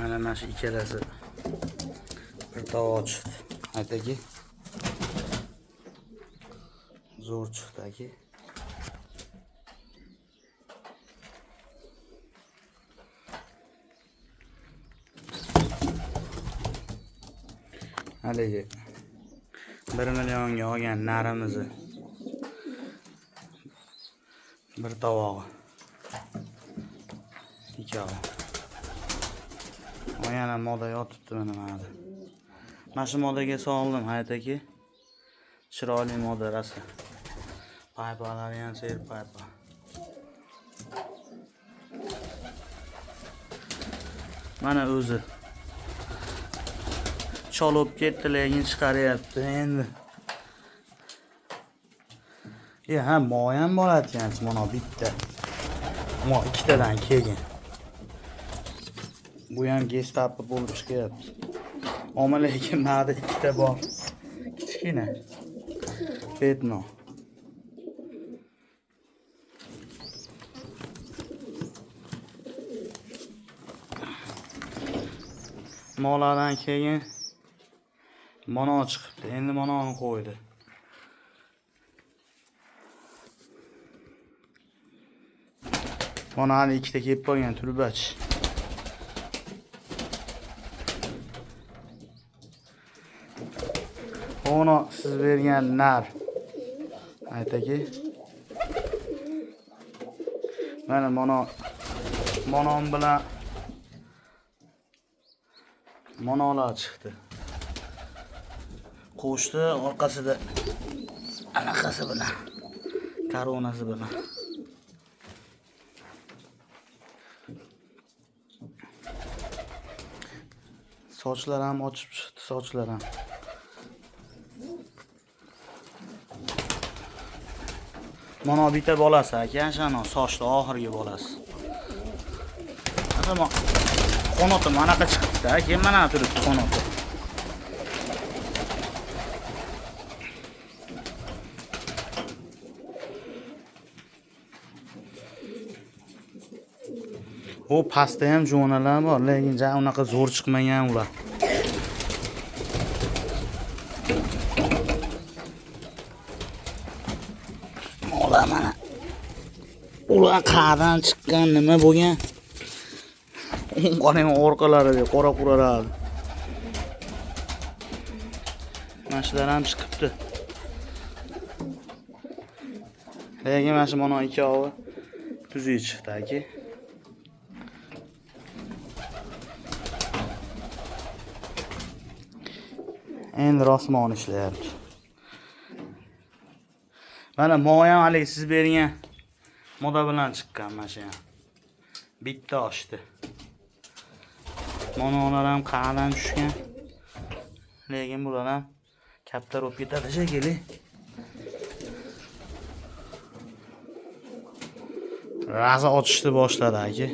Mana shu ikkalasi bir tovoq chiqdi. Aytaki. Zo'r chiqdi aka. Haligi 1 millionga olgan narimizni bir tovog'i. Ikkovi. O yana moda yotibdi mana mana. Mana shu modaga soldim hayot aka. Chiroyli moda rosa. Paypalari ham seyir paypa. Mana o'zi. Cholib ketdi, lekin chiqaryapti endi. Ha, moy ham bor ekan, mana bitta. Mo ikkitadan keyin. Bu ham gestapo bo'lib chiqyapti. Ammo lekin mana ikkita bor. Kichkina. Petno. Moladan keyin mono chiqibdi. Endi mononi qo'ydi. Mana hali ikkita kelib qolgan turbach. Ono siz bergan nar. Aytaki. Mana monon bilan monolar chiqdi. Qo'shdi orqasida anaqasi bilan, koronasi bilan. Sochlar ham ochib chiqdi, sochlar ham. Mana bitta bolasi aka, shano sochli oxirgi bolasi. Mana qanoti manaqa chiqibdi, aka, mana turibdi qanoti. O pastda ham jo'nalar bor, lekin ja unaqa zo'r chiqmagan ular. Ular mana. Ular qayerdan chiqqan, nima bo'lgan? Qarang orqalarida qora quralar. Mana shular ham chiqibdi. Lekin mana shu mana ikkovi tuzuk chiqdi aka. Endi rosmon ishlayapti. Mana moy ham haligi siz bergan moda bilan chiqqan mana shu ham. Bitta oshdi. Monolar ham qayerdan tushgan. Lekin bular ham katta bo'lib ketadi shekilli. Raza ochishni boshladi aka.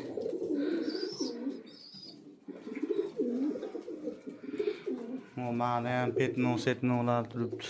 Mana ham petno setnolar turibdi.